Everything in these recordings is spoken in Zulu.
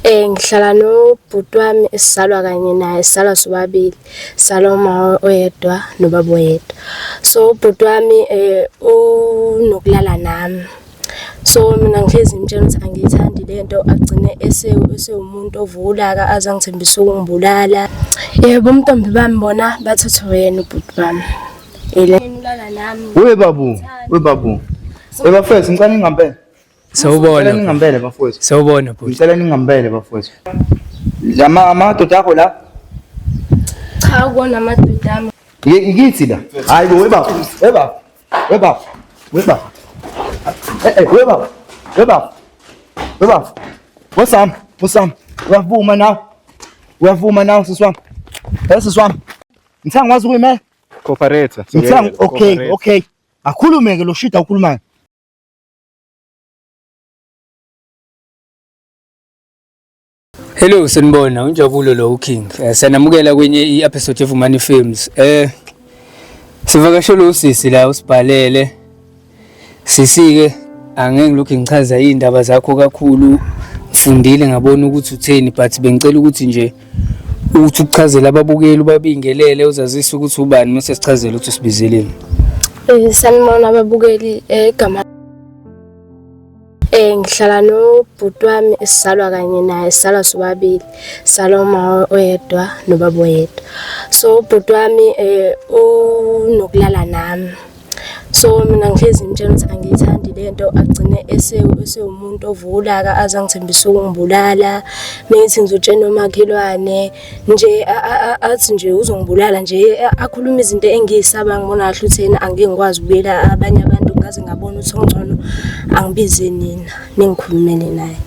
Ngihlala nobhuti wami esizalwa kanye naye, sizalwa sobabili. Sizalwa uma oyedwa nobaba oyedwa. So ubhuti wami unokulala nami. So mina ngihlezi ngimtshela ukuthi angiyithandi le nto agcine esewumuntu ovulaka aze angithembise ukungibulala. Yebo, ubuntombi bami bona bathathwe uyena ubhuti wami. Ulala nami. We babu, we babu. We bafethu ngicela ningambele. Sawubona. Ngicela ningambele bafowethu. Sawubona bhuti. Ngicela ningambele bafowethu. Lama amadoda akho la? Cha ukona amadoda ami. Ikithi la. Hayi bo we baba. We baba. We baba. We baba. Eh eh we baba. We baba. We baba. Wosami, wosami. Uyavuma nawe. Uyavuma nawe sisi wami. Eh sisi wami. Ngithe angikwazi ukuyimela. Cooperate. Ngithe okay, okay. Akhulume ke lo shida ukhulumayo. Hello sanibona uNjabulo lo uKing. Sanamukela kwenye i-episode yeVumani Films. Sivakashele usisi la usibhalele. Sisi ke angeke ngilokhu ngichaza izindaba zakho kakhulu. Ngifundile ngabona ukuthi utheni but bengicela ukuthi nje uthi ukuchazela ababukeli ubabingelele uzazise ukuthi ubani mase sichazele ukuthi usibizeleni. Sanibona ababukeli igama ngihlala nobhuti wami esizalwa kanye naye, sizalwa sobabili. Sizalwa uma oyedwa nobaba oyedwa. So ubhuti wami unokulala nami. So mina ngihlezi ngimtshela ukuthi angiyithandi le nto agcine esewumuntu ovulaka aze angithembise ukungibulala. Mengithi ngizotshena umakhelwane nje athi nje uzongibulala nje akhuluma izinto engiyisaba ngibona kahle ukuthi yena angeke ngikwazi ukubuyela abanye abantu ngaze ngabona ukuthi ongcono angibize nina ningikhulumele naye.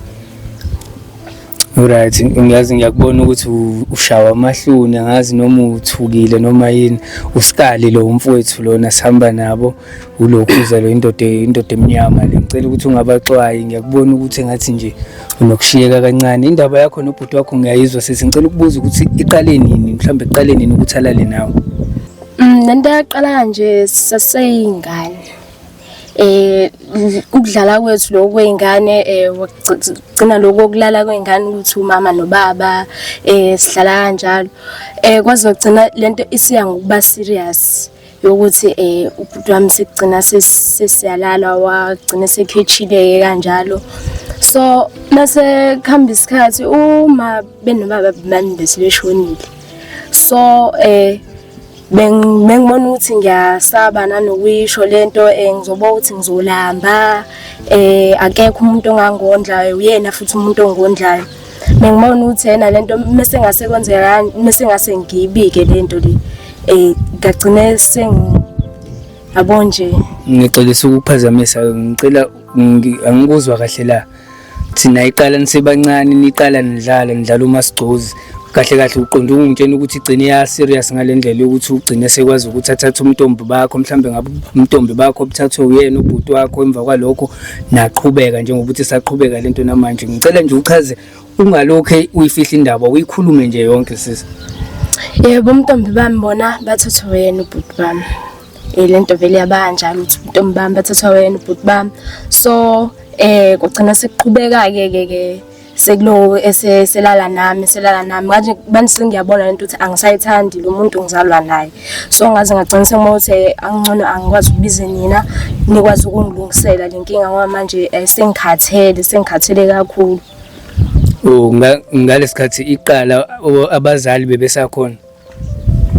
Alright, ngiyazi ngiyakubona ukuthi ushawa amahloni angazi noma uthukile noma yini. Usikali lo mfowethu lona sihamba nabo ulokhuza lo indoda indoda emnyama le. Ngicela ukuthi ungabaxwayi ngiyakubona ukuthi engathi nje unokushiyeka kancane. Indaba yakho nobhuti wakho ngiyayizwa sisi. Ngicela ukubuza ukuthi iqale nini mhlawumbe iqale nini ukuthi alale nawe? Lento yaqala kanje saseyingane. Ukudlala kwethu lokhu kwey'ngane gcina lokhu kokulala kwey'ngane ukuthi umama nobaba sihlala kanjalo. Kwaze kwagcina lento isiya ngokuba serious yokuthi ubhuti wami sekugcina sesiyalala wagcina esekhethile-ke kanjalo. So mase kuhamba isikhathi uma benobaba bami bese beshonile. So bengibona ukuthi ngiyasaba nanokuyisho lento ngizoba ukuthi ngizolamba akekho umuntu ongangondla uyena futhi umuntu ongondlayo. Bengibona ukuthi yena lento mase ngase kwenzeka mase ngase ngiyibike lento le ngagcine yabo nje. Ngixolisa ukuphazamisa ngicela angikuzwa kahle la. Thina iqala nisebancane niqala nidlala nidlala umasigcozi kahle kahle uqonde ungitshena ukuthi igcine ya serious ngale ndlela yokuthi ugcine sekwazi ukuthi athathe umntombi bakho mhlambe ngabe umntombi bakho obuthathwe uyena ubhuti wakho emva kwalokho naqhubeka njengoba uthi saqhubeka lento namanje. Ngicela nje uchaze ungalokhe uyifihla indaba uyikhulume nje yonke sisi. Yebo, ubuntombi bami bona bathathwe uyena ubhuti bami. Lento vele yabanjalo ukuthi ubuntombi bami bathathwa uyena ubhuti bami. So kugcina sekuqhubeka ke ke ke sekulo eselala nami selala nami manje manje sengiyabona lento ukuthi angisayithandi lo muntu ngizalwa naye. So ngaze ngagcina sengithi angcono angikwazi ukubiza nina nikwazi ukungilungisela le nkinga ngoba manje sengikhathele sengikhathele kakhulu. Oh ngalesikhathi iqala abazali bebesakhona?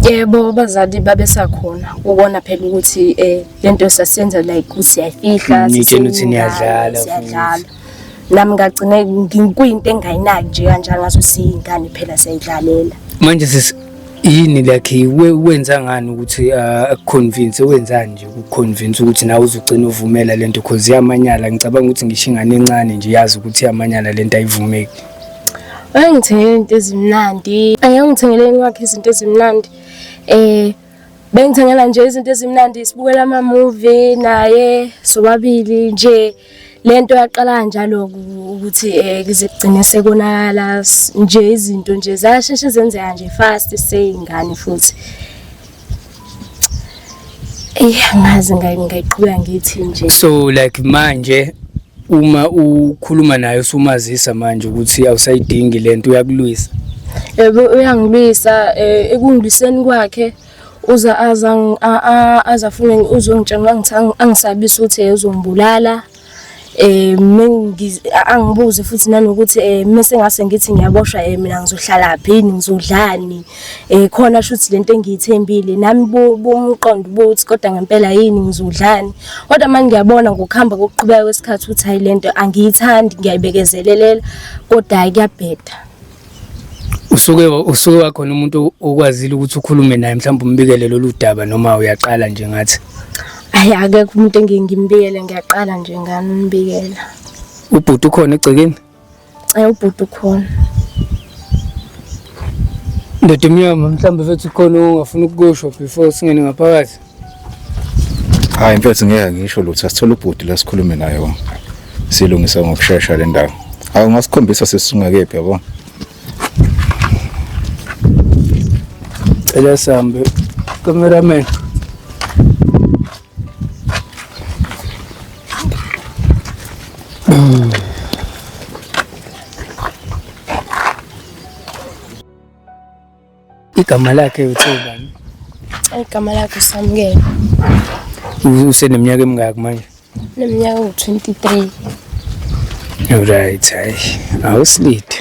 Yebo, abazali babesakhona ukubona phela ukuthi lento sasenza like ukuthi siyayifihla nitshena ukuthi niyadlala siyadlala. Nami ngagcina kuyinto engayinaki nje kanjalo ngathi siyingane phela siyayidlalela. Manje sisi yini like wenza ngani ukuthi akuconvince wenzani nje ukuconvince ukuthi nawe uzogcina uvumela lento cause iyamanyala ngicabanga ukuthi ngisho ingane encane nje yazi ukuthi iyamanyala lento ayivumeki. Bangithengele izinto ezimnandi. Angiyongithengele ingwakhe izinto ezimnandi. Bengithengela nje izinto ezimnandi sibukela ama movie naye sobabili nje. Lento yaqala kanjalo ukuthi kuzigcine sekonakala nje izinto nje zasheshe zenzeka nje fast seyingane futhi. Angazi ngayiqhubeka ngithi nje. So like manje Uma ukhuluma naye usumazisa manje ukuthi awusayidingi lento uyakulwisa. Yebo uyangilwisa eh, ekungilwiseni kwakhe uza aza azafune uzongitshela ngithi angisabisa ukuthi eh, uzongibulala eh angibuze futhi nanokuthi eh mase ngase ngithi ngiyaboshwa eh mina ngizohlala phi ngizodlani eh khona shuthi lento engiyithembile nami bomqondo buthi kodwa ngempela yini ngizodlani kodwa manje ngiyabona ngokuhamba kokuqhubeka kwesikhathi ukuthi hayi lento angiyithandi ngiyayibekezelelela kodwa hayi kuyabheda. Usuke wakhona umuntu okwazile ukuthi ukhulume naye mhlawumbe umbikele lolu daba noma uyaqala nje ngathi? Hayi akekho umuntu engiyimbikele ngiyaqala nje ngami umbikela. Ubhuti ukhona egcekeni? Cha ubhuti ukhona. Ndoda emnyama mhlawumbe mfethu khona ongafuna ukukusho before singene ngaphakathi. Hayi mfethu ngeke ngisho lutho asithole ubhuti la sikhulume naye. Silungisa ngokushesha le ndawo. Hawu ungasikhombisa sesingakephi yabo. Cela sihambe cameraman. Igama lakhe uthe ubani? Igama lakhe uSamukelo. Useneminyaka emingaki manje? Neminyaka ewu-23. Right, hayi. Awusilide.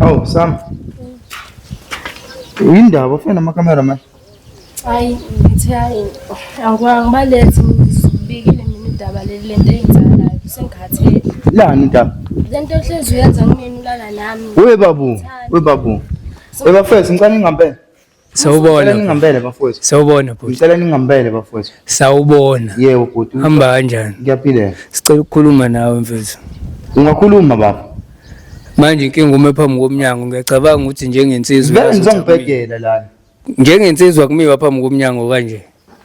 Awu Sam. Uyindaba ufike namakamera manje. Hayi ngithe hayi angibalethe ngibikile mina udaba leli lento eyenzakalayo sengikhathele. Lani indaba? Lento ohlezi uyenza kumina ulala nami. We babu, we babu. We bafethu ngicela ningambele. Sawubona. Ngicela ningambele bafowethu. Sawubona bhuti. Ngicela ningambele bafowethu. Sawubona. Yebo bhuti. Hamba kanjani? Ngiyaphila. Sicela ukukhuluma nawe mfethu. Ungakhuluma baba. Manje inkinga ume phambi komnyango ngiyacabanga ukuthi njengensizwa Vele ngizongibhedela lana. Njengensizwa kumiwa phambi komnyango kanje.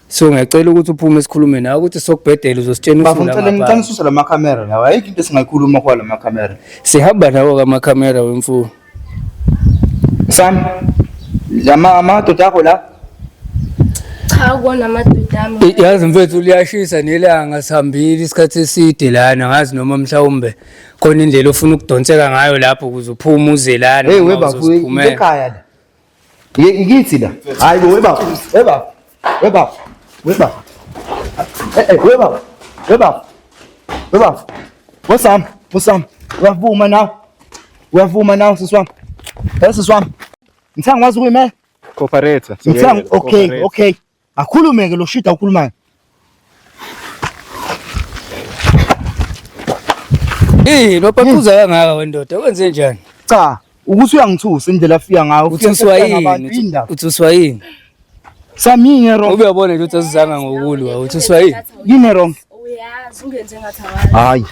So ngiyacela ukuthi uphume sikhulume nawe ukuthi sokubhedela uzositshena Bafo ngicela ngicela nisuse lama camera lawa. Ayikho into esingayikhuluma kwa lama camera. Sihamba nawo kama camera wemfuyo. Sam lama amadoda akho la. Cha ukona amadoda ami. Yazi mfethu liyashisa nelanga sihambile isikhathi eside lana ngazi noma mhlawumbe khona indlela ofuna ukudonseka ngayo lapho ukuze uphume uze lana. Hey webafo ekhaya la. Ikithi la. Hayi bo webaba. Webaba. Webaba. Webaba. Eh eh webaba. Webaba. Webaba. Wosami, wosami. Uyavuma nawe. Uyavuma nawe sisi wami. Eh sisi wami. Ngithanga wazi ukuyimela? Cooperate. Ngithanga okay, okay. Akhulume ke lo shida ukhulumayo. Eh, bapaquza kangaka wendoda, wenze njani? Cha, ukuthi uyangithusa indlela afika ngayo. Uthuswa yini? Uthuswa yini? Samini wrong. Ube uyabona nje ukuthi asizanga ngokulwa, uthuswa yini? Yini wrong? Uyazi ungenze ngathi awazi. Hayi.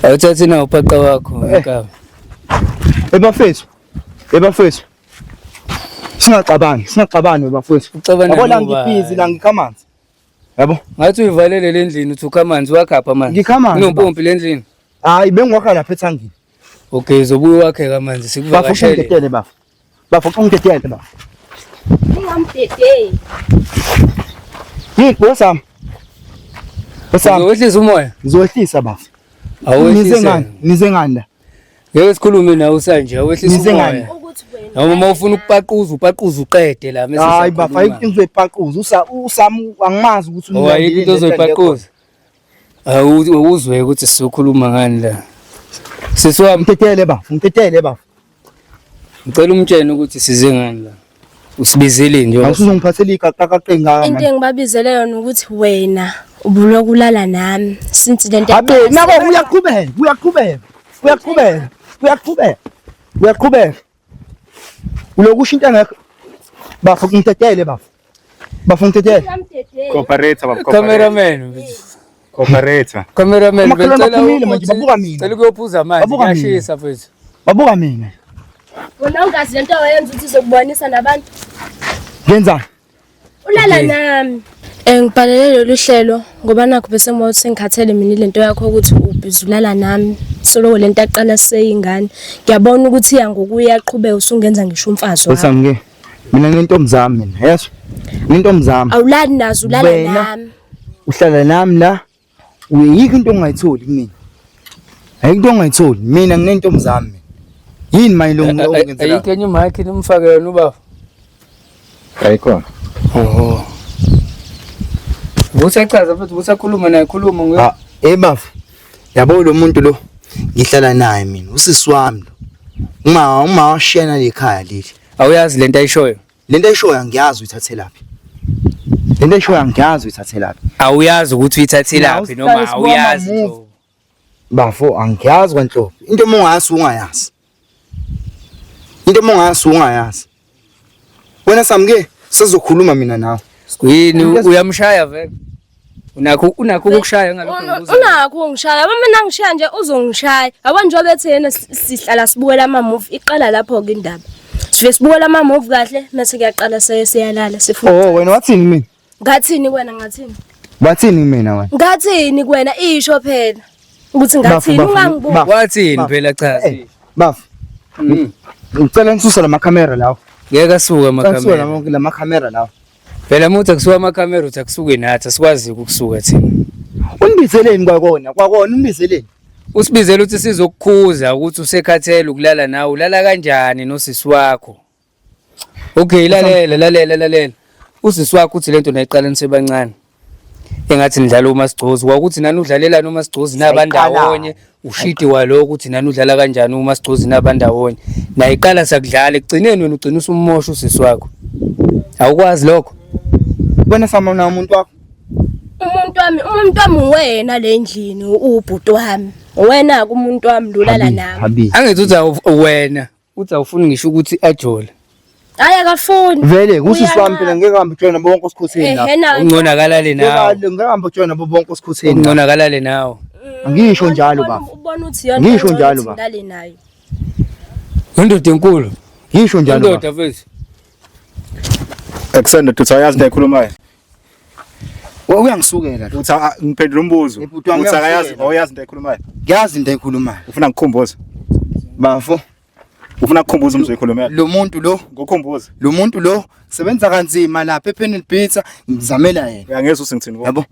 Awuthathi na uphaqa wakho, Eh. nkabi. Ebafethu. Ebafethu. Singaxabani, singaxabani bafowethu. Uxabana Yabo la nobani? ngibhizi la ngikha amanzi. Yabo? Ngathi uyivalele le ndlini uthi ukha amanzi wakhapha amanzi. Ngikha amanzi, Kunompompi le ndlini. Hayi bengiwakha lapha ethangini. Okay, uzobuye wakheka amanzi Bafo sikuvakashele. ungidedele bafo. Bafo ungidedele bafo. Ningamdedeli. Yini wosami? Wosami. Uzowehlisa umoya? Ngizowehlisa bafo. Nize Awehlise. ngani? Nize ngani la? Ngeke sikhulume nawe usanje, awehlisa Nize umoya. ngani? Ukuthi wena. Noma uma ufuna ukupaquza, upaquza uqede la mase Hayi bafo ayikho siyakhuluma. into engizoyipaquza. Usa usami angimazi ukuthi Oh, ayikho into ozoyipaquza. Awuzwe ukuthi sizokhuluma ngani la. Sisi wami, Ngidedele bafo, ngidedele bafo. ngicela umtshene ukuthi size ngani la. Usibizele nje. Awusuzongiphathela igaqaqaqe ngaka Into manje. engibabizele yona ukuthi wena ubuloku ulala nami since lento Abe nako uyaqhubeka, uyaqhubeka. Uyaqhubeka, uyaqhubeka. Uyaqhubeka. Ulokusho into engekho. Bafo ngidedele bafo. Bafo ngidedele. Cooperator baba. Cameraman. Cooperator. Cameraman Amakhelwane bengicela aphumile manje, ukuthi- babuka mina. Cela ukuyophuza amanzi Babuka mina. kuyashisa mfethu. Babuka mina. Wena ungazi lento oyenza ukuthi izokubonisa nabantu. Ngenzani? Ulala Okay. nami. Eh ngibhalele lolu hlelo ngoba nakho bese ngibona ukuthi sengikhathele mina lento yakho ukuthi ubhizi ulala nami. Soloko lento aqala seyingane. Ngiyabona ukuthi iya ngokuya aqhubeka usungenza ngisho umfazi wami. Wesami ke. Mina nginentombi zami mina, yeso. Nginentombi zami. Awulali nazo ulala Wena. nami. Uhlala nami la, uyikho into ongayitholi kumina. Ayikho into ongayitholi. Mina nginentombi zami mina. Yini manje lo ongenzela? Ayikho enye mic nimfake yona ubaba. Ayikhona. Oho. Ubusachaza futhi ubusakhuluma naye khuluma nguye. Ah, eh bafo. Yabo lo muntu lo ngihlala naye mina, usisi wami lo. Uma washiyana lekhaya leli. Awuyazi lento ayishoyo. Lento ayishoyo angiyazi uyithathelaphi. Lento ayishoyo angiyazi uyithathelaphi. Awuyazi ukuthi uyithathelaphi Mina noma usihlale awuyazi. sibuka nhlobo. Bafo angiyazi kwanhlobo. Into uma ungayazi ungayazi. Into uma ungayazi ungayazi. Wena Samke sizokhuluma mina nawe. Yini uyamshaya vele? Unakho unakho ukukushaya ngalokho ngibuza. Unakho ungishaya. Yabo mina ngishaya nje uzongishaya. Yabo njengoba ethi yena sihlala sibukela ama movie iqala lapho ke indaba. Sifike sibukela ama movie kahle mase kuyaqala siyalala sifuna. Oh wena wathini mina? Ngathini kuwena ngathini? Wathini mina wena? Ngathini kuwena isho phela. Ukuthi ngathini Bafu, bafu, ungangibuki. bafu. Wathini phela cha. Eh, Bafo. Ngicela nisuse lama camera lawo. Ngeke asuke Ngicela nisuse amakhamera. lama camera lawo. Phela uma uthi akusuka amakhamera uthi akusuke nathi asikwazi ukusuka thina. Unibizeleni kwakona? Kwakona unibizeleni? Usibizela ukuthi sizokukhuza ukuthi usekhathele ukulala nawe ulala kanjani nosisi wakho. Okay lalela lalela lalela. Usisi wakho uthi lento nayiqala nisebancane. Engathi nidlala umasigcozi kwakuthi nani udlalelani umasigcozi nabandawonye ushidi waloko ukuthi nani udlala kanjani umasigcozi nabandawonye. Nayiqala sakudlala ekugcineni wena ugcina usumosha usisi wakho. Awukwazi lokho? Wena Sama unawo umuntu wakho? Umuntu wami wena le ndlini ubhuti wami. Wena ke umuntu wami lolala nami. Habi. Angithi uthi wena uthi awufuni ngisho ukuthi ajole. Hayi akafuni. Vele kusisi wami phela ngeke hambe join nabo bonke osikhutheni lapha. Ehena. Ungcono akalale nawe. Ngeke hambe join nabo bonke osikhutheni. Ungcono akalale nawe. Angisho njalo baba. Ubona ukuthi yona Ngisho njalo, baba. ngilale nayo. Indoda enkulu. Ngisho njalo baba. Indoda mfethu. Ekuseni uthi ayazi into ayikhulumayo. Uyangisukela lo. Uthi ngiphendula umbuzo. Bhuti wami Uthi akayazi, uyangisukela. awuyazi into ayikhulumayo. Ngiyazi into ayikhulumayo. Ufuna ngikukhumbuze. Bafo, Ufuna kukhumbuza umzwe ikhulumela. lo muntu lo, Ngokukhumbuza. lo muntu lo sebenza kanzima lapha ePenel Pizza, ngizamela yena. Uyangezwa ukuthi ngithini kuwe? Yabo?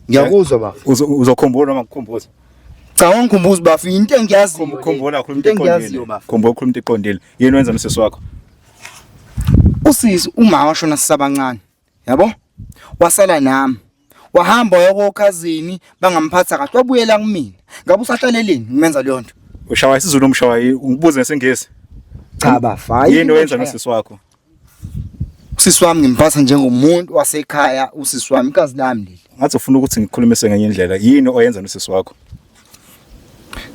Ngiyakuzwa bafo. Uzokhumbula noma ngikukhumbuze? Cha wangikhumbuza bafo, into engiyaziyo. le. Khumbula khuluma into Into engiyaziyo eqondile. bafo. Khumbula khuluma into eqondile. Yini wenza nosisi wakho? Usisi uma washona sisabancane. Yabo? Wasala nami. Wahamba wayokokhazini bangamphatha kahle wabuyela kumina. Ngabe usahlaleleni ngimenza leyo nto. Ushawa isiZulu umshawa ngibuze ngesingisi. Cha bafo. hayi Yini oyenza nosisi wakho? Usisi wami ngimphatha njengomuntu wasekhaya, usisi wami igazi lami leli. Ngathi ufuna ukuthi ngikhulumise ngenye indlela. Yini oyenza nosisi wakho?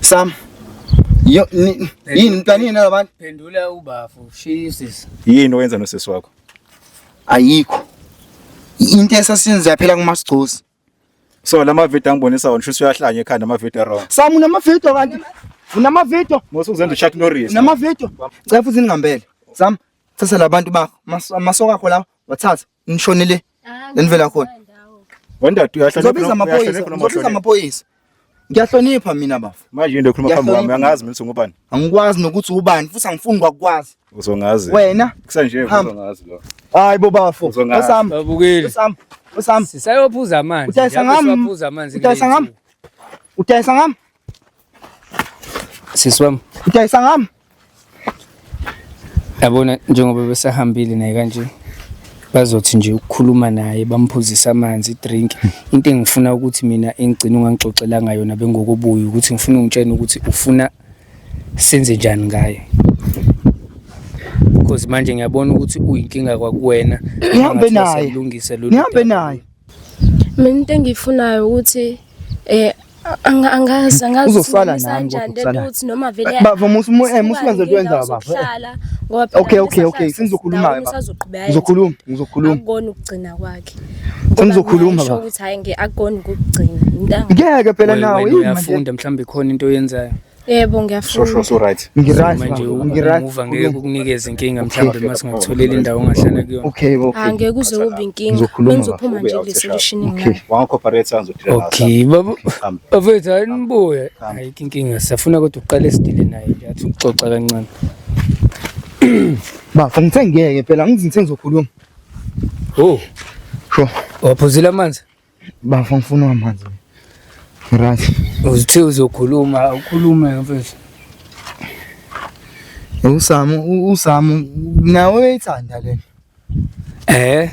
Sam. Yo yini mntwana yini nalabantu? Phendula ubafu, shiya usisi. Yini oyenza nosisi wakho? Ayikho. Into esasiyenza phela kumasigcozi. So lama video angibonisa wona shuthi uyahlanya ekhanda ama video wrong. Sam unama video kanti unama video Mose uzenza uChuck Norris. unama video. Cela futhi ningambele. Sam thatha labantu bakho masoka akho lawa wathatha nishonele lenivela khona. Wena uyahlonipha. Ngizobiza amaphoyisa, ngizobiza amaphoyisa. Ngiyahlonipha mina bafo. Manje into ekhuluma phambi kwami Ngiyahlonipha. angazi mina ukuthi ngubani. Angikwazi nokuthi ubani futhi angifuni kwakwazi. Uzongazi. Wena Kusanje Hamba. uzongazi lo. Hayi bo bafo. Uzongazi. Osam. Babukeli. Osam. Osam. Sisayophuza amanzi. Utayisa Njengoba ngami? siwaphuza amanzi Utayisa kulezi ngami? nsuku. Utayisa ngami? Sisi wami, Utayisa ngami? yabona njengoba besahambile naye kanje bazothi nje ukukhuluma naye bamphuzise amanzi idrink. Into engifuna ukuthi mina engigcina ungangixoxelanga yona bengokubuya ukuthi ngifuna ungitshene ukuthi ufuna senze njani ngaye. Because manje ngiyabona ukuthi uyinkinga kwakuwena. Nihambe Engathi naye. basalungisa lolu Nihambe daba. naye. Mina into engiyifunayo ukuthi angazi angazi Uzosala ukuthi nami kanjani kodwa lento kusala. ukuthi noma vele Bafo musu musumenze into yenzayo bafo. Ngoba phela Okay okay okay sahlala sengizokhuluma ndawonye, ke bafo. usazoqhubeka yenze. Ngizokhuluma, ngizokhuluma. Akukona ukugcina kwakhe. Sengizokhuluma, Ngoba baba. ukuthi hayi nge akukona ukugcina. Into Ngeke phela Wena nawe yini manje? uyafunda mhlawumbe ikhona into oyenzayo. Yebo Sho ngiyafunda. sho so right. Ngiright Manje bafo, ngiright. umuva ngeke kukunikeze inkinga mhlawumbe uma singakutholela indawo ongahlala kuyona. Okay okay. Ah ngeke kuze kube inkinga. Ngizokhuluma, Bengizophuma nje kule solution Okay. nginayo. Wangu cooperate ngizodila nawe. Okay, baba. Hamba. Bafethu hayi nibuye. Ayikho inkinga siyafuna kodwa uqale sidile naye nje athi ukuxoxa kancane. Bafo ngithe ngeke phela ngithi ngithe ngizokhuluma. Oh, Sho. waphuzile amanzi? Bafo ngifuna amanzi. Right. Uzithe uzokhuluma, ukhulume mfethu. USamu uSamu nawe uyayithanda lena. Eh?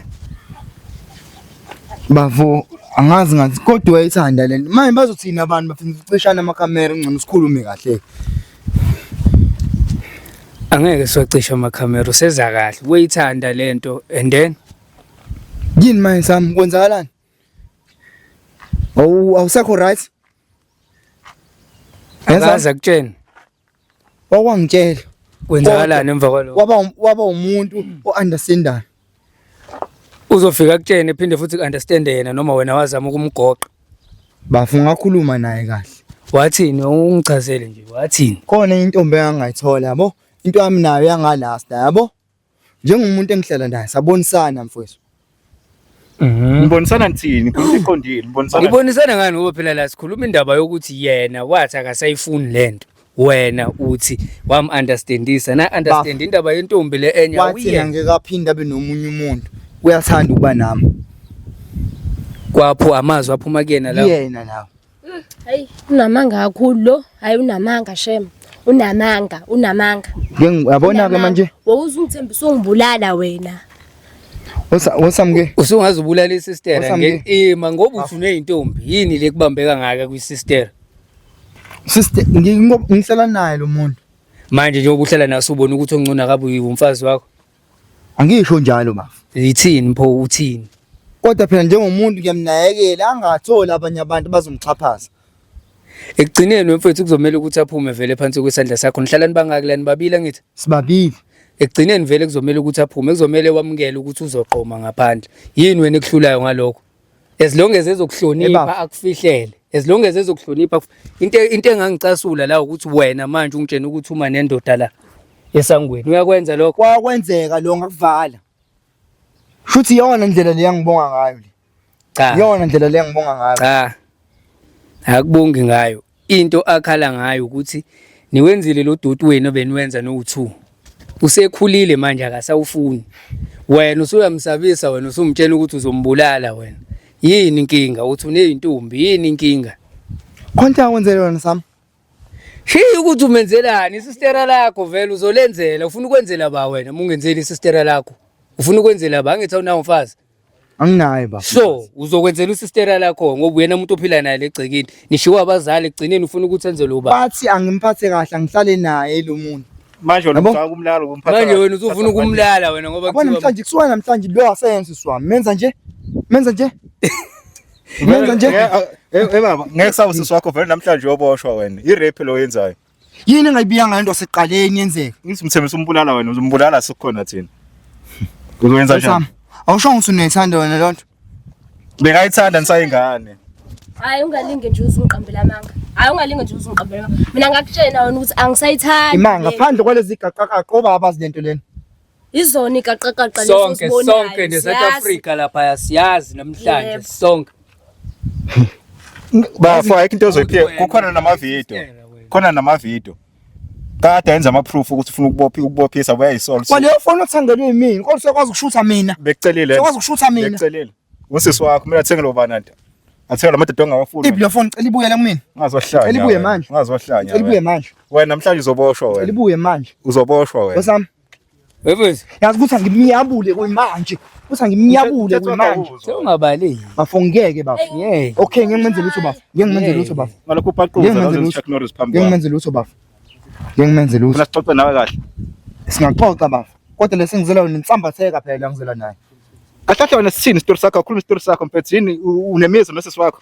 Bafo angazi ngathi kodwa uyayithanda lento. Manje bazothini abantu bafuna ukucishana amakhamera ngcono sikhulume kahle. Angeke siwacishe amakhamera useza kahle. Uyayithanda lento and then Yini manje Sam kwenzakalani? Awu awusekho right? Akaze akutshene. Wakwangitshela. Kwenzakalani emva kwalokho? Waba waba umuntu o-understandayo. Uzofika akutshene phinde futhi understand yena noma wena wazama ukumgoqa. Bafo ngakhuluma naye kahle. Wathini ungichazele nje wathini? Khona intombi engangayithola yabo. Into yami nayo yangalasta yabo. Njengomuntu engihlala naye sabonisana mfowethu. Nibonisana nithini? Khuluma iqondile, nibonisana. Nibonisana ngani ngoba phela la sikhuluma indaba yokuthi yena wathi akasayifuni lento. Wena uthi wam understandisa na understand indaba yentombi le enye Wathi awuyena. ngeke aphinde abe nomunye umuntu. Uyathanda ukuba nami. Kwapho amazwi aphuma kuyena la. Yena nawe. Hayi, unamanga kakhulu lo. Hayi unamanga shem. Unamanga, unamanga. Ngiyabona ke manje. Wawuzungithembisa ungibulala wena. Wosamke. Usungaze ubulala isister Wosamke. ima ngoba uthi uneyintombi yini le kubambeka ngaka kwisister. Sister ngihlala naye lo muntu. Manje njengoba uhlala naso ubona ukuthi ongcono akabe umfazi wakho. Angisho njalo bafo. Ithini pho uthini? Kodwa phela njengomuntu ngiyamnakekela angatholi abanye abantu bazomxhaphaza. Ekugcineni wemfethu kuzomela ukuthi aphume vele phansi kwesandla sakho. Nihlala nibangaki la nibabili angithi? Sibabili. Ekugcineni vele kuzomela ukuthi aphume, kuzomele wamukele ukuthi uzoqoma ngaphandle. Yini wena ekuhlulayo ngalokho? As long as ezokuhlonipha Ebafo. akufihlele. As long as ezokuhlonipha into engangicasula la ukuthi wena manje ungitshena ukuthi uma nendoda la esangweni. Uyakwenza lokho? Kwakwenzeka lo ngakuvala. Shuthi iyona ndlela le yangibonga ngayo le. Cha. Iyona ndlela le ngibonga ngayo. Cha. Akubongi ngayo. Into akhala ngayo ukuthi niwenzile lo doti wenu obeniwenza no2. Usekhulile manje akasawufuni. Wena usuyamsabisa wena usumtshela ukuthi uzombulala wena. Yini inkinga? Uthi uneyintombi yini inkinga? Khonta akwenzele wena Sam. Shiya ukuthi umenzelani isistera lakho vele uzolenzela ufuna ukwenzela ba wena mungenzeli isistera lakho. Ufuna ukwenzela ba angithi awunawo umfazi. Anginaye baba. So uzokwenzela usistera lakho ngoba uyena umuntu ophila naye legcekeni. Nishiwa abazali ekugcineni ufuna ukuthi enze lo ba. Bathi angimphathe kahle angihlale naye lo muntu. Manje wena Yabo? ufaka umlalo umphatha. Manje wena usufuna ukumlala wena ngoba Yabona namhlanje kusuka namhlanje lo asenze siswami. Menza nje. Menza nje. Menza nje. Eh baba, ngeke sawu sisi wakho vele namhlanje uyoboshwa wena. I-rape lo yenzayo. Yini engayibiya ngayo into seqaleni yenzeka. Ngithi umthembisa umbulala wena, uzombulala sikhona thina. Uzoyenza njani? Sam, awusho ukuthi unethanda wena lonto. Bengayithanda nisayingane. Hayi ungalinge nje uzungiqambela amanga. Hayi ungalinge nje uzungiqambela amanga. Mina ngakutshela wena ukuthi angisayithandi. Ima ngaphandle kwalezi gaqaqaqa obaba abazi lento lena. Izona igaqaqaqa leso sonke osibonayo. sonke ne South siyazi. Africa lapha siyazi namhlanje Yebo. sonke. Bafo ayikho into ozoyiphika. Kukhona nama-video. Khona nama-video. Kade yenza ama-proof ukuthi ufuna ukubopha ukubophisa uyayisola. Kwaleyo phone othengelwe yimina, kodwa usuyakwazi ukushutha mina. Bekucelile. Usuyakwazi ukushutha mina. Bekucelile. Usisi wakho kumele athenge lo banana. Athenge la madoda ongawafuni. Iphi leyo phone cela ibuye la kumina. Ungazohlanya. Cela ibuye wena. manje. Ungazohlanya. Cela ibuye wena. manje. Wena namhlanje uzoboshwa Cela wena. ibuye manje. Uzoboshwa wena. Wesami. Wefethu Yazi ukuthi angimnyabule kuyimanje. Ukuthi angimnyabule kuyimanje. sewungabaleki. Bafo ngeke bafo. Ngeke. Okay, ngeke ngimenze lutho bafo. Ngeke ngimenze lutho bafo. Ngalokho Ngeke upaquza ngimenze la lutho. Chuck Norris phambi Ngeke kwami. ngimenze lutho bafo. Ngeke ngimenze lutho. Funa sixoxe nawe kahle. Singaxoxa bafo. Kodwa lesengizela wena insambatheka phela ngizela naye. Kahle kahle wena sithini isitori sakho? Akhuluma isitori sakho mfethu yini unemizwa nosisi wakho?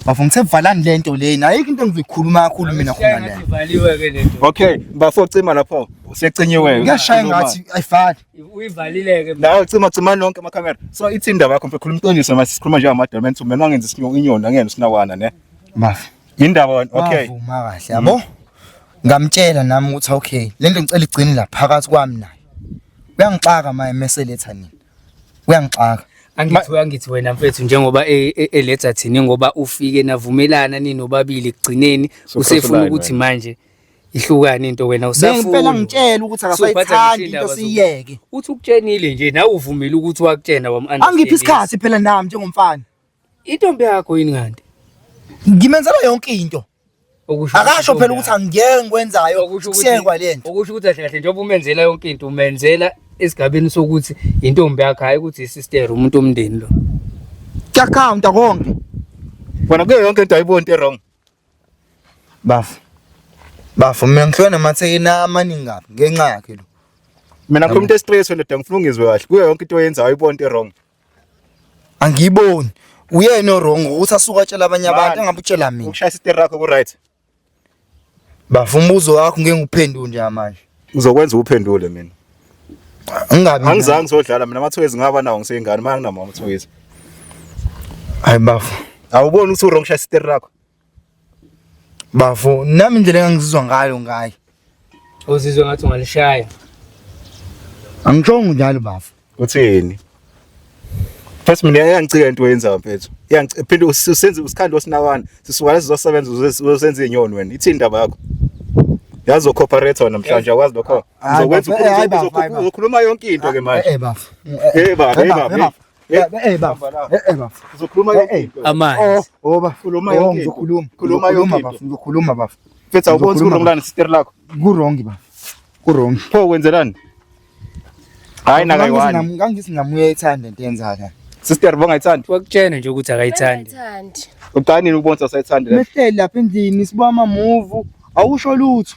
Bafo ngithe valani lento lena. Ayikho into engizoyikhuluma kakhulu mina khona le. Ivaliwe ke lento. Okay, bafo cima lapho. Usecinyiwe. Kuyashaya ngathi ayifani. Uyivalile ke. Nawe cima cima nonke amakhamera. So ithi indaba yakho mfethu khuluma iqiniso mase sikhuluma njengamadoda manje mina wangenza isinyo inyoni angena usinawana ne. Bafo. Indaba wena okay. Wavuma kahle yabo. Ngamtshela nami ukuthi okay, lento ngicela igcine la phakathi kwami naye. Uyangixaka maye meseletha nina. Uyangixaka. Angithi wena mfethu njengoba eletha thina ngoba ufike navumelana ninobabili ekugcineni So, usefuna cross ukuthi line manje ihlukane into wena Bengempela usafuna. ngitshela ukuthi akasayithandi into siyeke. Uthi ukutshenile nje nawe uvumile ukuthi wakutshena wam Angiphi isikhathi phela nami njengomfana. Intombi yakho yini kanti? Ngimenzela yonke into. Okusho Akasho phela intombi ukuthi yakho. angiyeke ngikwenzayo Okusho ukuthi- kusiyekwa lento. Okusho ukuthi kahle kahle njengoba umenzela yonke into umenzela esigabeni sokuthi intombi yakho hayi ukuthi isister umuntu omndeni lo. Kuyakhawunta konke. Wena kuyo yonke into ayiboni into wrong. Bafo. Bafo mina ngihlwe namathekeni amaningi kabi ngenxa yakhe lo. Mina ngikhuluma into straight wena ndoda ngifuna ungizwe kahle. Kuyo yonke into oyenzayo ayiboni into wrong. Angiyiboni. Uyena o-wrong ukuthi asuke atshela abanye abantu Man. angabe utshela mina. Ukushaya sister yakho ku right. Bafo umbuzo wakho ngeke ngikuphendule nje manje. Ngizokwenza uphendule mina. Angingabi. Angizange ngizodlala mina amathoyizi ngaba nawo ngiseyingane manje nginama amathoyizi. Hayi bafo. Awuboni ukuthi u-wrong shaya sister yakho. Bafo nami indlela engangizizwa ngayo ngaye. Uzizwe ngathi ungalishaya. Angishongo njalo bafo. Uthini? First mina iyangicika into oyenzayo mfethu. Iyangicika phinde usenze usikhando osinawana. Sisuka la sizosebenza uzosenza inyoni wena. Ithini indaba yakho? Yazi ucooperate wena namhlanje akwazi lokho. Hayi, Uzokwenza bafo, hayi, bafo, hayi, bafo. uzokhuluma yonke into ke manje. Eh bafo. Eh baba, eh baba. Eh bafo. Eh bafo. Uzokhuluma yonke into. Amanzi. Oh bafo. Khuluma Oh yonke into. ngizokhuluma. Khuluma yonke Ngizokhuluma into. bafo. Ngizokhuluma bafo. Mfethu awuboni ukuthi Ngizokhuluma, ku-wrong lana sister lakho. Ku-wrong bafo. Ku-wrong. Pho kwenzelani? Hayi nakayiwani. Ngangithi nami uyayithanda into yenzayo. Sister bongayithandi. Wakutshena nje ukuthi akayithandi. Angiyithandi. Uqala nini ukubona ukuthi awusayithandi le? Mehleli lapha endlini sibuka ama-movie awusho lutho.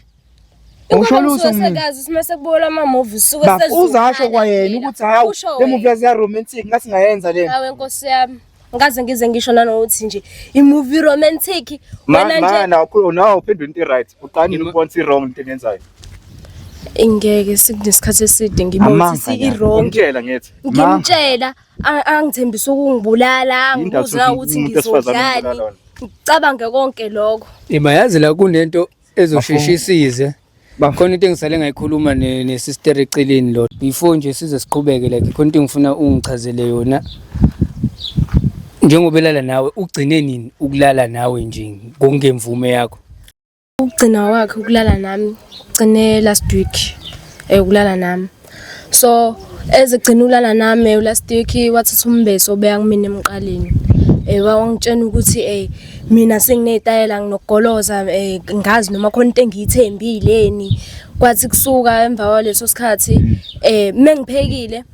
Awusho Ingoba lutho ngisuke mina. sekazi ukuthi mase kubukela ama-movie suke Bafo uzasho kwayena ukuthi hawu Usho le movie yazi ya romantic ngathi ngayenza le. Hawe nkosi yami. Ngaze ngize ngisho nanokuthi nje i-movie romantic wena nje Mana awukhuluma nawe uphendula into right. Uqala nini ukubona ukuthi wrong into eniyenzayo? Ngeke sekunesikhathi eside ngibona Amanga ukuthi la. i-wrong. Umtshela ngithi. Ngimtshela angithembisa ukungibulala, Yini angibuze ndaba ukuthi umuntu wesifazane ngizodlani. umbulala wena? Ngicabange konke lokho. Ima yazi la kunento ezosheshe isize. Bafo. Khona into engisale ngayikhuluma ne-sister eceleni lo. Before nje size siqhubeke like khona into engifuna ungichazele yona. Njengoba elala nawe ugcine nini ukulala nawe nje ngokungemvume yakho? Ukugcina kwakhe ukulala nami ugcine last week ukulala nami. So ezegcina ukulala nami last week wathatha umbeso obeka kumina emqaleni. Wangitshena ukuthi mina senginezitayela nginokugoloza ngazi noma khona into engiyithembileni. Kwathi kusuka emva kwaleso sikhathi mengiphekile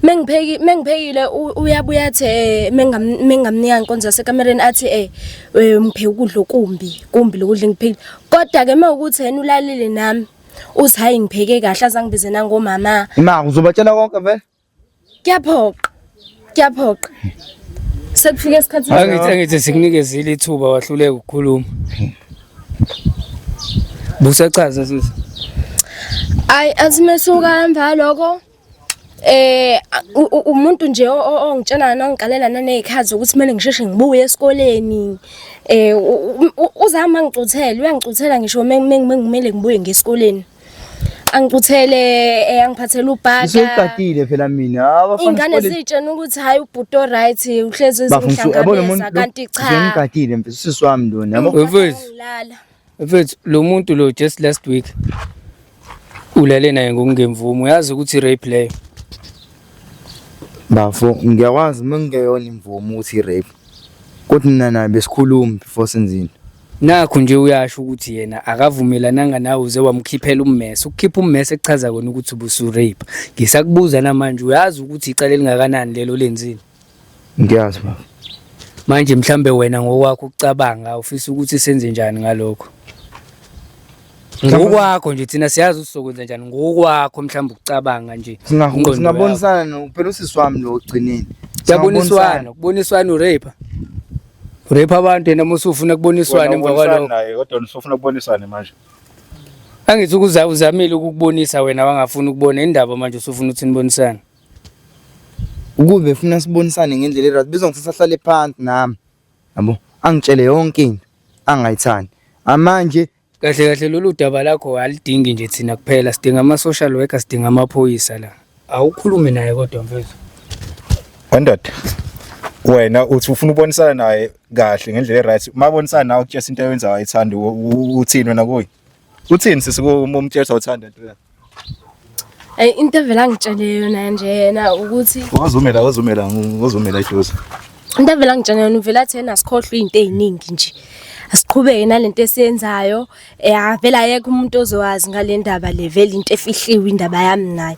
mengiphekile uyabuya athi mengamnika inkonzo yasekamereni athi ngipheke ukudla okumbi kumbi lokudla engiphekile. Kodwa ke mawukuthi yena ulalile nami uthi hayi ngipheke kahle azangibize nangomama. Ima uzobatshela konke vele? Kuyaphoqa. Kuyaphoqa. Sekufike isikhathi Angithi sikunikezile ithuba wahluleka ukukhuluma. Busachaza sisi. Ayi athi mesuka emva lokho umuntu nje ongitshela nongiqalela nanezikhathi ukuthi kumele ngisheshe ngibuye esikoleni. Uzama ngicuthele, uyangicuthela ngisho mengimele ngibuye ngesikoleni. Angicuthele angiphathele ubhaka. Ngisoyiqadile phela mina. Abafana Ingane zitshena ukuthi hayi ubhuti o right uhlezi ezingihlangabeza kanti cha. Ngiqadile mfethu sisi wami lona yabo. Mfethu. Ngilala. Mfethu lo muntu lo just last week ulale naye ngokungemvume uyazi ukuthi rape leyo. Bafo ngiyakwazi mengingeyona imvume ukuthi rape. Kodwa mina naye besikhuluma before senzini. Nakho nje uyasho ukuthi yena akavumelananga nawe uze wamkhiphela ummese. Ukukhipha ummese kuchaza kona ukuthi ubusu rape. Ngisakubuza namanje uyazi ukuthi icala elingakanani lelo lenzile. Ngiyazi bafo. Manje mhlambe wena ngokwakho ukucabanga ufisa ukuthi senze njani ngalokho? Ngokwakho nje thina siyazi ukuthi sizokwenza njani ngokwakho mhlambe ukucabanga nje. Ingqondo yakho. Singabonisana no phela usisi wami lo ogcineni. Kuyaboniswana, kuboniswana urape. Urape abantu yena uma usufuna kuboniswana emva kwalokho. naye kodwa usufuna kubonisana manje. Angithi ukuza uzamile ukukubonisa wena wangafuna ukubona indaba manje usufuna ukuthi nibonisane. Ukube funa sibonisane ngendlela e-right bizongithatha ahlale phansi nami. Yabo angitshele yonke into angayithandi. Amanje Kahle kahle lolu daba lakho alidingi nje thina kuphela sidinga ama social worker sidinga amaphoyisa la. Awukhulume naye kodwa mfethu. Wendoda. Wena uthi ufuna ubonisana naye kahle ngendlela e-right. Mabonisana nawe ukutshela into oyenzayo ayithandi uthini wena kuye? Uthini sisi uma umtshela awuthanda into yakhe? Into evela ngitshele yona nje yena ukuthi Wazumela wazumela wazumela iduze. Into avela ngitshela yona uvela athi yena asikhohlwe izinto eziningi nje. Asiqhubeke nalento esiyenzayo. Eh avela ayekho umuntu ozowazi ngale ndaba le vele into efihliwe indaba yami naye.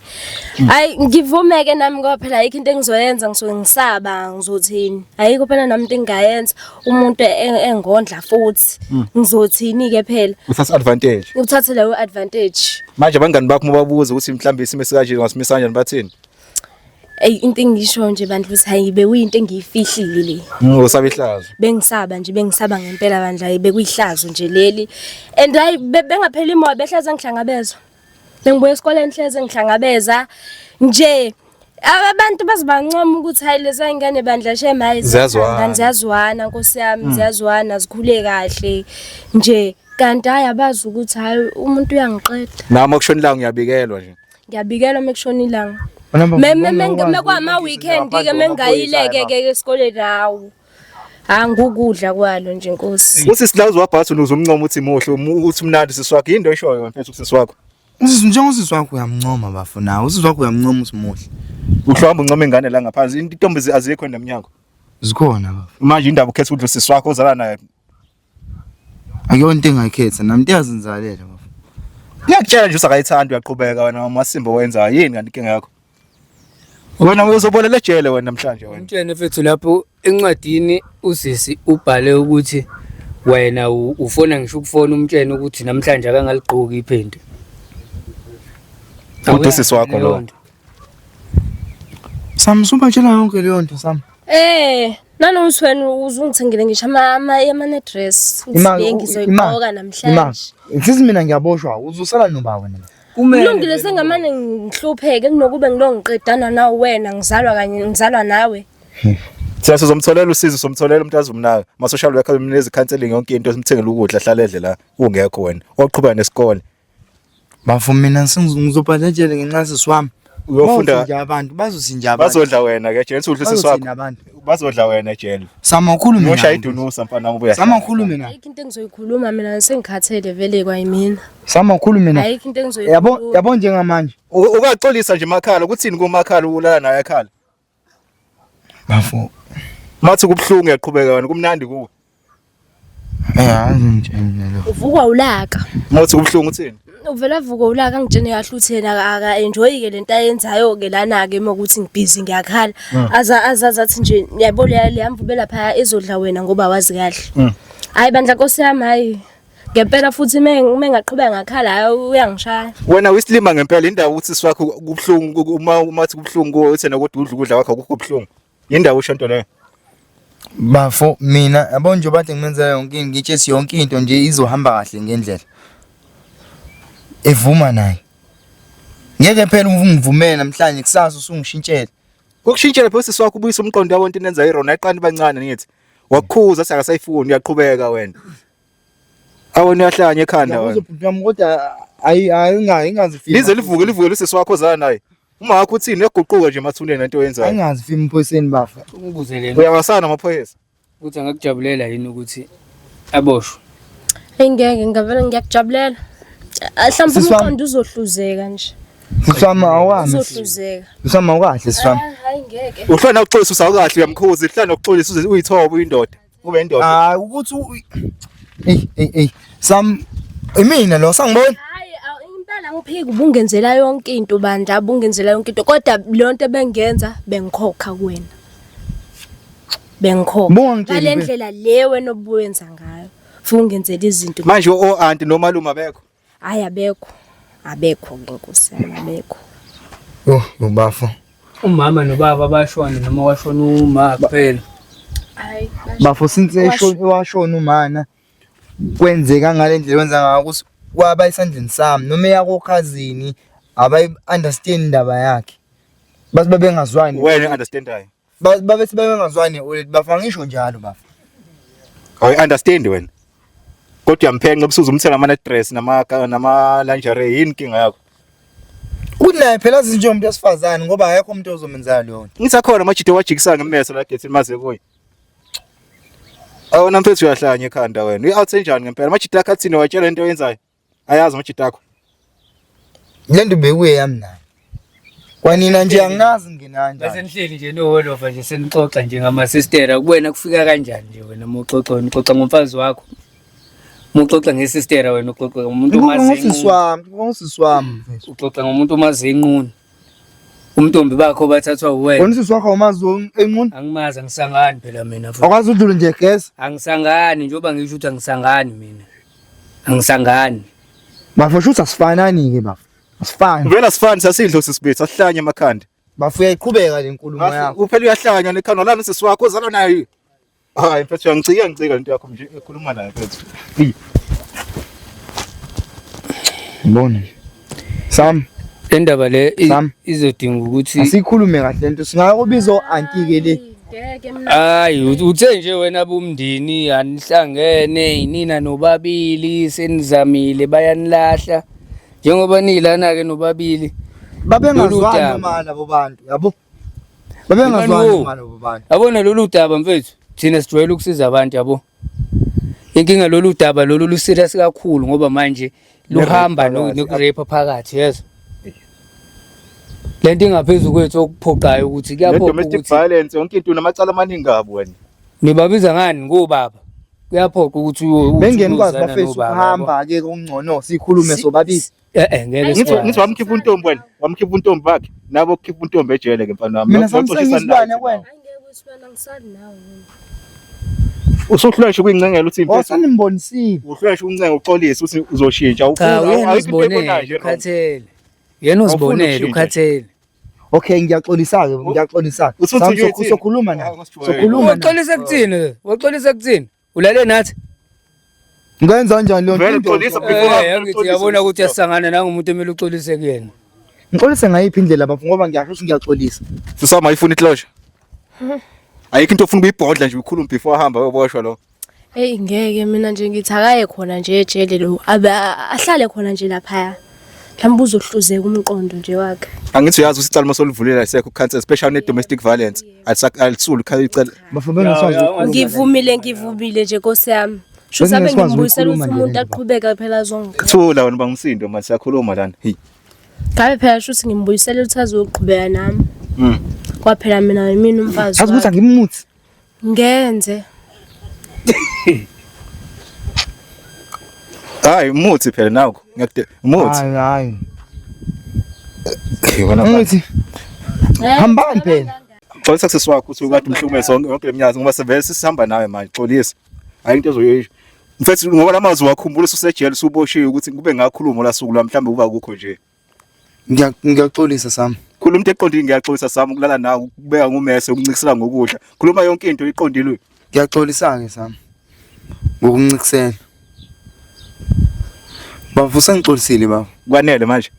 Hayi ngivumeke nami ngoba phela ayikho into engizoyenza ngisuke ngisaba ngizothini. Ayikho phela nami into engingayenza umuntu engondla futhi. Ngizothini ke phela. Uthatha advantage. Uthathe leyo advantage. Manje abangani bakho uma babuza ukuthi mhlawumbe isimo esikanje ungasimisa kanjani bathini? Eyi into engisho nje bandla ukuthi hayi bekuyinto engiyifihlile le. Usaba ihlazo. Bengisaba nje bengisaba ngempela bandla hayi bekuyihlazo nje leli. And hayi bengapheli imoya behleze ngihlangabeza. Bengibuya esikoleni hleze ngihlangabeza nje abantu bazibancoma ukuthi hayi lezi ngane bandla shem hayi ziyazwana ziyazwana nkosi yami ziyazwana zikhule kahle nje kanti hayi abazi ukuthi hayi umuntu uyangiqeda. Nami okushona ilanga ngiyabikelwa nje. Ngiyabikelwa uma kushona ilanga. Mekwama weekend ke mengayileke ke esikoleni hawu. Angukudla kwalo nje nkosi. Uthi silawuzi wabhatha uzumncoma uthi muhle uthi mnandi sisi wakho yini into oyishoyo mfethu usisi wakho. Usisi njengosisi wakho uyamncoma bafo nawe usisi wakho uyamncoma uthi muhle. Uhlamba uncoma ingane la ngaphansi intombi azikho nemnyango. Zikhona bafo. Manje indaba ukhetha udla usisi wakho ozala naye. Akuyona into engayikhetha nami into yazenzalela bafo. Ngiyakutshela nje usakayithanda uyaqhubeka wena amasimba owenzayo yini kanti inkinga yakho? Wena uzobolela ejele wena namhlanje wena. Umtshene mfethu lapho encwadini usisi ubhale ukuthi wena ufona ngisho ukufona umtshene ukuthi namhlanje akangaligqoki iphenti. Uthi usisi wakho lo. Sam subatshela yonke leyo nto Sam. Eh, nanokuthi wena uzungithengile ngisho ama dress Imali le ngizoyigqoka namhlanje. Sisi mina ngiyaboshwa uzosala noba wena. Kulungile sengamane ngihlupheke kunokube ngilongiqedana nawe wena ngizalwa kanye ngizalwa nawe. Thina sizomtholela usizo somtholela umuntu azomnaka. Ma social worker umnikeza counseling yonke into simthengele ukudla ahlale edle la ungekho wena. Oqhubeka nesikole. Bafo mina ngizobhala ejele ngenxa yasisi wami. Uyofunda Bazothi nje abantu bazothi nje abantu. bazodla wena ke ejele udla usisi Bazothini wakho. abantu? Bazodla wena ejele. Sama ukhulume Uyoshaya nawe. idunusa mfana wami ubuya. Sama ukhulume nawe. Ayikho into engizoyikhuluma mina sengikhathele vele kwayimina. Sama ukhulume nawe. Ayikho into Yabo engizoyikhuluma. yabo njengamanje. Ukaxolisa nje makhala ukuthini kumakhala ulala naye ekhala. Bafo. Mathi kubuhlungu uyaqhubeka wena kumnandi kuwe. Eh angitshela lo. Uvukwa ulaka. Mathi kubuhlungu uthini? Uvela avuka ulaka angitshene kahle ukuthi yena aka enjoy ke lento ayenzayo ke lana ke mokuthi ngibhizi ngiyakhala. Aza azazi athi nje yabo leya leyamvubela phaya ezodla wena ngoba wazi kahle. Hayi bandla nkosi yami hayi. Ngempela futhi mengaqhubeka ngakhala hayi uyangishaya. Wena uyisilima ngempela indawo ukuthi sisi wakho kubuhlungu uma umathi kubuhlungu kuwe uthi yena kodwa udla ukudla kwakho akukho buhlungu. Yindawo usho nto leyo. Bafo mina yabo nje bathi ngimenzela yonke into ngitshe yonke into nje izohamba kahle ngendlela. Evuma naye. Ngeke phela ungivumele namhlanje kusasa usungishintshela. Ukushintshela phela usisi wakho ubuyisa umqondo yabo into nenza irona ayiqani bancane ngithi. Wakukhuza sakasayifuni uyaqhubeka wena. Awena uyahlanya ekhanda wena. Ngiyakuzwa bhuti wami kodwa ayi ayingayi ingazifiki. Lize livuke livuke usisi wakho ozala naye. Uma wakho uthini uyaguquka nje emathuneni lento oyenzayo. Ayingazi fimi mphoyiseni bafa. Ungibuze lena Uyawasana amaphoyisa. ukuthi angakujabulela yini ukuthi aboshwe. Eyi ngeke ngavele ngiyakujabulela. Mhlawumbe Sisi wami. umqondo uzohluzeka nje. Sisi wami awami. Uzohluzeka. Sisi wami awukahle sisi wami. Ah, Hayi ngeke. Uhlala nokuxolisa usawukahle uyamkhuza uhlala nokuxolisa uze uyithobe uyindoda. Ube indoda. Hayi ukuthi Ey ey ey Sam imina lo sangibona. Hayi impela ngiphiki ubungenzela yonke into bandla ubungenzela yonke into kodwa leyo nto ebengiyenza bengikhokha kuwena. Bengikhokha. Bungangitsheli Ngale be- ndlela le wena obuwenza ngayo. Futhi ungenzela izinto. Manje o auntie nomalume abekho. Hayi abekho. Abekho ke nkosi yami abekho. Oh, ubafo. Umama nobaba bashona noma washona uma kuphela. Hayi Bafo since eshona washona umana kwenzeka ngale ndlela wenza ngayo ukuthi kwaba esandleni sami noma eyakokhazini abayi understand indaba yakhe. Bathi babengazwani. Wena understandayo. Babethi babengazwani oledi bafa ngisho njalo bafa. Awu understand wena. Kodwa uyamphenqa ubusuza umthela ama dress nama nama lingerie yini inkinga yakho? Kunaye phela azi njengomuntu wesifazane ngoba akekho umuntu ozomenzela leyo nto. Ngithi akhona amajita wajikisa ngemeso la gethini maze kuye. Awona mfethu uyahlanya ekhanda wena. Uyi-out enjani ngempela? Amajita akho athini watshela into oyenzayo? Ayazi amajita akho. Le nto bekuye yami naye. Kwanina nje anginazi ngina Bese kanjani. nihleli nje nowolofa nje senixoxa nje ngamasistera kuwena kufika kanjani nje wena uma uxoxa wena uxoxa ngomfazi wakho. Uma uxoxa ngesistera wena uxoxa ngomuntu Ngixoxa omazi ngosisi enqunu. wami, ngixoxa ngosisi wami mfethu. Uxoxa ngomuntu omazi enqunu. Umntombi bakho bathathwa uwena. Wena usisi wakho awumazi enqunu? Angimazi angisangani phela mina futhi. Awukwazi udlule nje geza. Angisangani njengoba ngisho ukuthi angisangani mina. Angisangani. Bafo shuthi asifanani ke bafo. Asifani. Vele asifani sasidlo sisibethu asihlanye emakhanda. Bafo uyayiqhubeka le nkulumo yakho. Uphela uyahlanya nekhanda lana sisi wakho ozalwa naye. Hayi mfethu uyangicika ngicika lento yakho nje ekhuluma naye mfethu. Ngibona. Sam, Le ndaba le Sam. izodinga ukuthi asikhulume kahle lento. Singakubiza o-anti ke le. Ngeke mina Hayi uthe nje wena bomndeni anihlangene yinina nobabili senizamile bayanilahla njengoba nilana ke nobabili Lolu Babengazwani daba. noma labo bantu, yabo? Babengazwani Imani, noma labo bantu. yabona lolu daba mfethu thina sijwayele ukusiza abantu yabo inkinga lolu daba lolu lu-serious kakhulu ngoba manje luhamba phakathi. noku-rape phakathi yezo lento ingaphezu kwethu okuphoqayo ukuthi Ne kuyaphoqa domestic ukuthi violence yonke into unamacala amaningi kabi wena. nibabiza ngani ngobaba kuyaphoqa ukuthi Bengeni kwazi uyozana bafethu nobaba, yabo. ukuhamba ke kungcono sikhulume sobabili. Eh eh ngeke Ngithi sikwazi. ngithi wamkhipha untombi wena, wamkhipha untombi bakhe. Nabo kukhipha untombi ejele ke mfana wami. Mina samsengisilwane kwena. angeke usibana ngisali nawe mina. Usuhlulwa nje ukuyincengela uthi Oh mfethu sanimbonisile. uhlulwa nje ukuncenga uxolise uthi uzoshintsha. Cha Awufuni- uyena ayikho into uzibonele ebonayo nje wrong. ukhathele. Yena uzibonele ukushintsha. ukhathele. Okay ngiyaxolisa ke, ngiyaxolisa. Usuthi Sam uyithini? sokhuluma naye. Ah, ngasijwayele. Sokhuluma naye. Waxolisa kuthini? Waxolisa kuthini? Ulale nathi? Ngenza kanjani leyo Vele nto? xolisa before Eh angithi uyabona ukuthi asangana nangumuntu emele uxolise kuyena. Ngixolise ngayiphi indlela bafo ngoba ngiyasho ukuthi ngiyaxolisa. Sisama ayifuni iclosure. Ayikho into ofuna ukuyibhodla nje ukhuluma before ahamba uyoboshwa lo. Hey ngeke mina nje ngithi akaye khona nje ejele lo abe ahlale khona nje laphaya. Mhlawumbe uzohluzeka umqondo nje wakhe. Angithi uyazi ukuthi icala masolivulela isekho cancer especially ne domestic violence. Alisuli icala. Bafo bengiswazi ukukhuluma. Ngivumile ngivumile nje Nkosi yami. Shuthi abe Bengingakwazi ngimbuyisela ukukhuluma ukuthi nje umuntu le ndaba. aqhubeke phela azongiqha. Thula wena bangumsindo manje siyakhuluma lana. Hey. Ngabe phela shuthi ngimbuyisela ukuthi azoqhubeka nami. Mm. Kwaphela mina yimina umfazi. Yazi ukuthi wakhe. angimuthi. Ngenze. Hayi umuthi phela nakho. Ngiyakude umuthi. Hayi hayi. Hey, wena mfana. Ngithi hambani phela. Xolisa kusisi wakho ukuthi ukade umhlukumeze yonke yonke leminyaka ngoba sevele sisihamba nawe manje xolisa. Hayi into ezoyisho. Mfethu ngoba lamazwi wakhumbula usejele usuboshiwe ukuthi kube ngakhuluma la suku lwami mhlawumbe kuba kukho nje. Ngiyaxolisa Sam. Khuluma into eqondile ngiyaxolisa sami ukulala nawe ukubeka ngumese ukuncikisela ngokudla. Khuluma yonke into iqondile. Ngiyaxolisa ke Sam. Ngokuncikisela. Bafo sengixolisile bafo. Kwanele manje.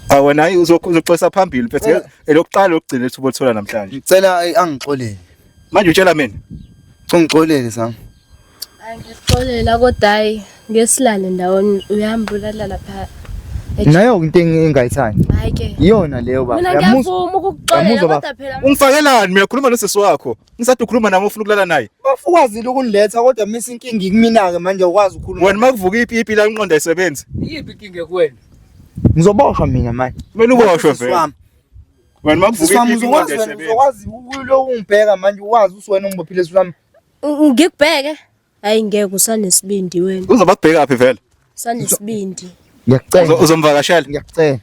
Awena hayi uzoxolisa phambili mfethu elokuqala lokugcina lethuba olithola namhlanje. Ngicela angixolele. Manje utshela mina. Ungixolele Sam. Hayi ngikuxolela kodwa hayi ngesilale ndawonye uyahamba ulala lapha. Nayo into engayithandi. Hayi ke. Iyona leyo bafo. Mina Uyamuzwa? ngiyavuma ukukuxolela Uyamuzwa baba? kodwa phela Ungifakelani mina khuluma nosisi wakho. Ngisathi ukhuluma nami ufuna ukulala naye. Bafo ukwazile ukuniletha kodwa misa inkinga ikumina ke manje awukwazi ukukhuluma. Wena makuvuka ipipi la inqondo ayisebenzi. Iyiphi inkinga kuwena? Ngizoboshwa mina manje. Kumele uboshwe Sisi vele. wami. Wena makuvuka Sisi wami ipipi inqondo uzokwazi wena ayisebenzi. uzokwazi lo ungibheka manje ukwazi ukuthi wena ungibophile sisi wami. Ngikubheke. Hayi ngeke usanesibindi wena. Uzoba kubheka phi vele? Usanesibindi. Ngiyakucela. Uzomvakashela. Ngiyakucela.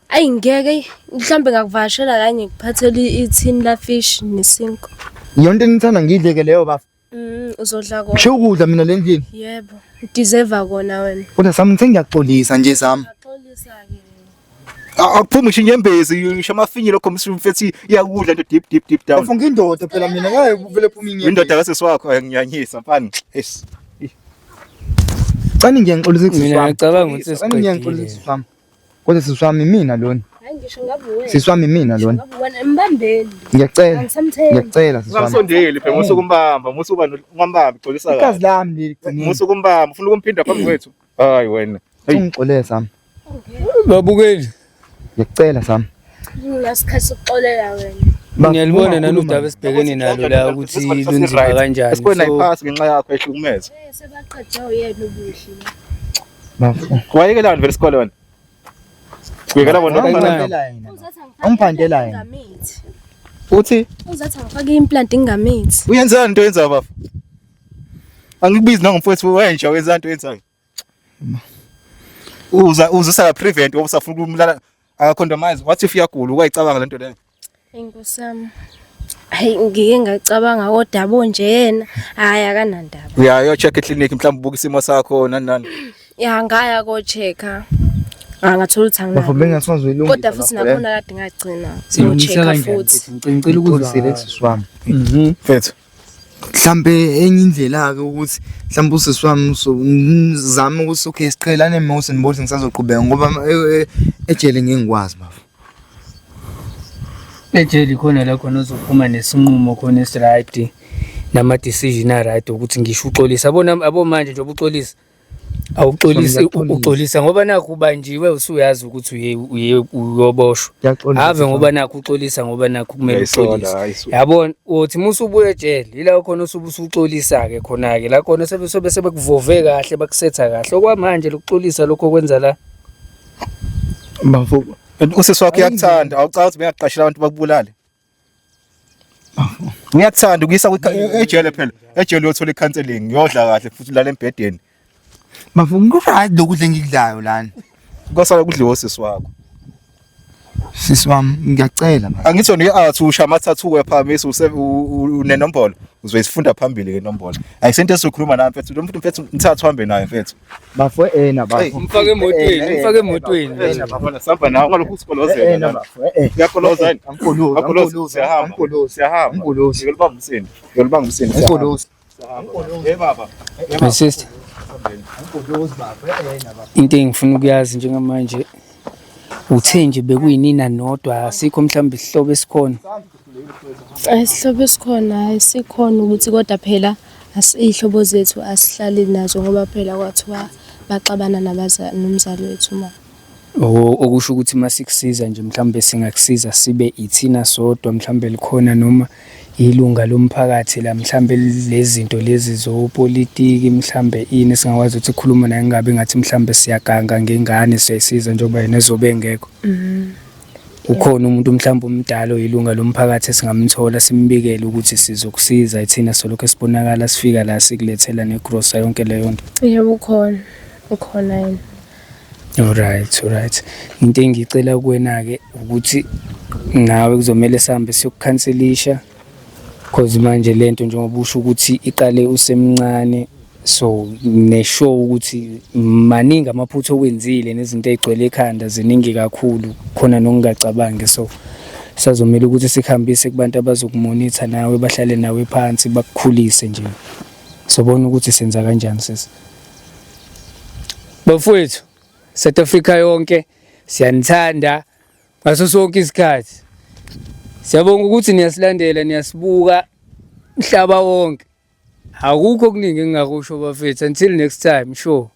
Ayi ngeke mhlambe ngakuvakashela kanye ngikuphathele ithini la fish nesinkwa. Iyona into enithanda ngidle ke leyo bafo. Uzodla kona. Ngisho ukudla mina le ndlini. Yebo. Udeserve kona wena. Kodwa sami ngithe ngiyaxolisa nje sami. Axolisa ke. Akuphumi ngisho inyembezi ngisho amafinyi lokho mfethu iyakudla into deep deep deep down. Bafo ngindoda phela mina ngeke uvele phuma inyembezi. Indoda kasisi wakho ayanginyanyisa mfana. Yes. Cani ngiyangixolisa kusisi Mina wami. ngicabanga ukuthi Cani ngiyangixolisa sesiqedile. kusisi wami. Kodwa sisi wami mina lona. Hayi ngisho ngabe wena. Sisi wami mina lona. Ngabe wena embambeni. Ngiyacela. Angisamthembi. Ngiyacela sisi wami. Ungamsondeli phela musuku umbamba, musuku ungambambi xolisa Igazi kahle. lami leli gcinile. Musuku umbamba, ufuna ukumphinda phambi kwethu. Hayi wena. Hey. Ungixolele sami. Babukeli, Ngiyacela sami. Nginasikhathi sokuxolela wena. Bafo, niyalibona nani ungakhuluma. udaba esibhekene nalo la ukuthi lunzima kanjani. Esikoleni So ayiphasi ngenxa yakho ehlukumeza. Eh sebaqedwe uyena ubuhle. Bafo. Wayekelani vele isikole wena? Uyekela bona Kancane. Angiphandela yena. Angiphandela yena. Ngamithi. Uthi Uzathi angifake implant ngingamithi. uyenzani into oyenzayo bafo? Angikubizi nangomfowethu wenja wenzani into oyenzayo? Uza uza prevent ngoba usafuna ukumlala akacondomize. What if uyagula ukwayicabanga lento leyo? Inkosi yami. Hayi ngike ngacabanga kodwa yabo nje yena hayi akanandaba. Uya yo check eclinic mhlawumbe ubuka isimo sakho nani nani. Ya ngaya ko checka. Ah ngathola ukuthi Bafo anginalo. bengaswazi uyilungisa. Kodwa futhi nakhona kade ngagcina Silungisa check-a kanjani futhi. mfethu? Ngicela ukuzwa. Uxolisile sisi wami. Mfethu. Mhlambe enye indlela ke ukuthi mhlambe usisi wami uzame ukuthi okay siqhelane mose nibone ngisazoqhubeka ngoba ejele ngeke ngikwazi bafo. Ejele khona la khona uzophuma nesinqumo khona esiright nama decision a right ukuthi ngisho uxolisa. Yabona abo manje njengoba uxolisa awuxolisi Ngiyaxolisa. uxolisa ngoba nakho ubanjiwe usuyazi ukuthi uye uye uyoboshwa. Ngiyaxolisa. Ave ngoba nakho uxolisa ngoba nakho kumele Uyayisola, uxolise. hayi, su- Yabona uthi musubuya ejele ila khona usube usuxolisa ke khona ke la khona sebe sobe sebekuvove kahle bakusetha kahle. Okwamanje lokuxolisa lokho okwenza la Bafo Usisi wakho uyakuthanda, awucathi ukuthi bengaqashela abantu bakubulale. Uyakuthanda ukuyisa ejele phela. Ejele uyothola i-counseling, uyodla kahle futhi ulala embhedeni. Bafo ngikuright lokudla engikudlayo lana. Kosala kudliwa usisi wakho. Sisi wami ngiyacela bafo. Angithi wena uye-out usha amathathu uyaphakamisa unenombolo uzoyifunda phambili ke inombolo. Ayisento esizokhuluma nawe mfethu. Lo muntu mfethu ngithathe uhambe naye mfethu. Bafo ena bafo. Mfake emotweni, mfake emotweni. Bafana sihamba nawe ngalokhu usikolozela. Ena bafo eh. Uyakoloza yini? Angikolozi, Angikolozi, siyahamba. angikolozi, Siyahamba. angikolozi. Ngiyolibamba umsindo. Ngiyolibamba umsindo. siyahamba. Angikolozi. Hey baba. My sister, Angikolozi bafo ena bafo. into engifuna ukuyazi njengamanje uthe nje bekuyinina nodwa asikho mhlawumbe isihlobo esikhona. Isihlobo esikhona hayi sikhona ukuthi kodwa phela iy'hlobo zethu asihlali nazo ngoba phela kwathiwa baxabana nomzali wethu ma. Okusho ukuthi masikusiza nje mhlawumbe singakusiza sibe ithina sodwa mhlawumbe likhona noma ilunga lomphakathi la mhlawumbe lezi zinto lezi zopolitiki mhlawumbe ini singakwazi ukuthi khuluma naye ngabe ngathi mhlawumbe siyaganga ngengane siyayisiza njengoba yena ezobe engekho. Ukhona umuntu mhlawumbe omdala oyilunga lomphakathi esingamthola simbikele ukuthi sizokusiza ithina solokhu esibonakala sifika la sikulethela negrosa yonke leyo nto. Yebo ukhona, ukhona yena. Alright, alright. Into engicela kuwena ke ukuthi nawe kuzomela sihambe siyokukhanselisha cause manje lento njengoba usho ukuthi iqale usemncane so neshow ukuthi maningi amaphutha okwenzile nezinto ezigcwele ekhanda ziningi kakhulu khona nokungacabangi so sazomela ukuthi sikhambise kubantu abazokumonitha nawe bahlale nawe phansi bakukhulise nje sobona ukuthi senza kanjani sisi. Bafowethu, South Africa yonke siyanithanda ngaso sonke isikhathi. Siyabonga ukuthi niyasilandela niyasibuka umhlaba wonke. Akukho okuningi engingakusho bafethu until next time sure.